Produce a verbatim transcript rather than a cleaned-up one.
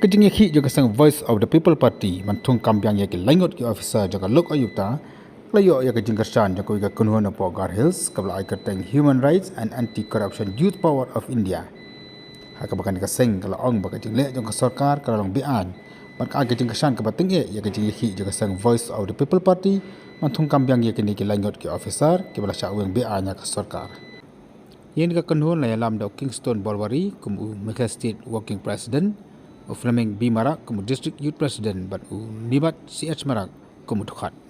Ka jingïakhih jong ka seng Voice of the People Party ban thung kam biang ïa ki laingut ki officer jong ka Lok Ayukta ka la ïoh ïa ka jingkyrshan jong kawei ka kynhun hapoh Garo Hills kaba la ai kyrteng Human Rights and Anti-Corruption Youth Power of India. Ha kaba kane ka seng ka la ong ba ka jingleh jong ka sorkar ka la long be-aiñ bad ka ai ka jingkyrshan kaba tyngeh ïa ka jingïakhih jong ka seng Voice of the People Party ban thung kam biang ïa kine ki laingut ki officer kiba la shah weng be-aiñ ha ka sorkar. Ïa kane ka kynhun la ïalam da u Kingston Borwari kum u Meghalaya State Working President, u Fleming B Marak kum u District Youth President bad u Nibat C H Marak kum u dkhot.